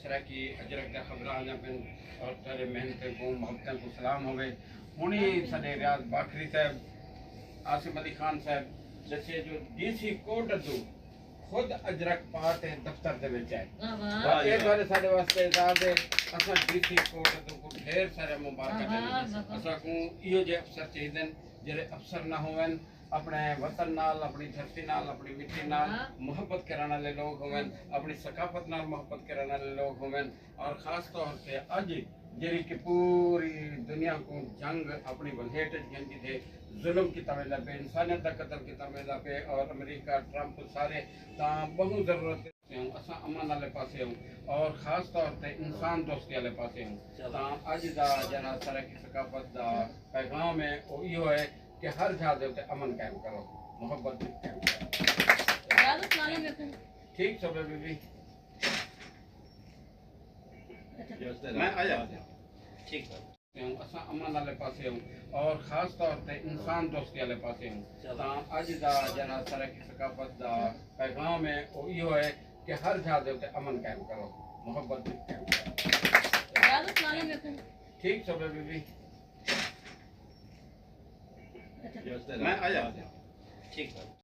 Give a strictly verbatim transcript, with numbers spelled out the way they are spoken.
سرائیکی اجرک دا خبراں آندیاں پن اور تیرے محنتیں کوں محبتیں کوں سلام ہوے۔ ہنی ساڈے ریاض باکری صاحب، عاصم علی خان صاحب دسے جو ڈی سی کوٹ ادو خود اجرک پا تے دفتر دے وچ ہے۔ واہ واہ۔ واہ جی اے واہ۔ سارے ساڈے واسطے اعزاز ہے۔ اساں ڈی سی کوٹ ادو کو ڈھیر سارے مبارکاں واہ واہ، ڈیندے۔ واہ واہ۔ اساں کوں ایہو جے افسر چاہیدن جڑے افسر نہ ہوون، اپݨے وطن نال، اپݨی دھرتی نال، اپݨی مٹی نال ہاں۔ محبت کرݨ والے لوگ ہوون، ہاں۔ اپݨی ثقافت نال محبت کرݨ والے لوگ ہوون، اور خاص طور تے اڄ جیڑھی کہ پوری دنیا کوں جنگ اپݨی ولھیٹ اچ گھن گھدے، ظلم کیتا ویندا پئے، انسانیت دا قتل کیتا ویندا پئے، اور امریکہ، ٹرمپ سارے تاں ٻہوں ضرورت تے ہوں، اساں امن والے پاسے ہوں اور خاص طور تے انسان دوستی والے پاسے ہوں۔ چلو۔ تاں اڄ دا جیڑھا سرائیکی ثقافت دا پیغام ہے، او ایہو ہے کہ ہر جاہ دے اتے امن قائم کرو، محبت بھی قائم کرو۔ اجازت نالے میکوں۔ ٹھیک سو بی بی۔ میں آیا۔ ٹھیک ہے۔ تے ہوں، اساں امن والے پاسے ہوں اور خاص طور تے انسان دوستی والے پاسے ہوں۔ چلو۔ تاں اڄ دا جیڑھا سرائیکی ثقافت دا پیغام ہے، او ایہو ہے کہ ہر جاہ دے اتے امن قائم کرو، محبت بھی قائم کرو۔ اجازت نالے میکوں۔ ٹھیک سو بی بی۔ میں آیا۔ ٹھیک ہے۔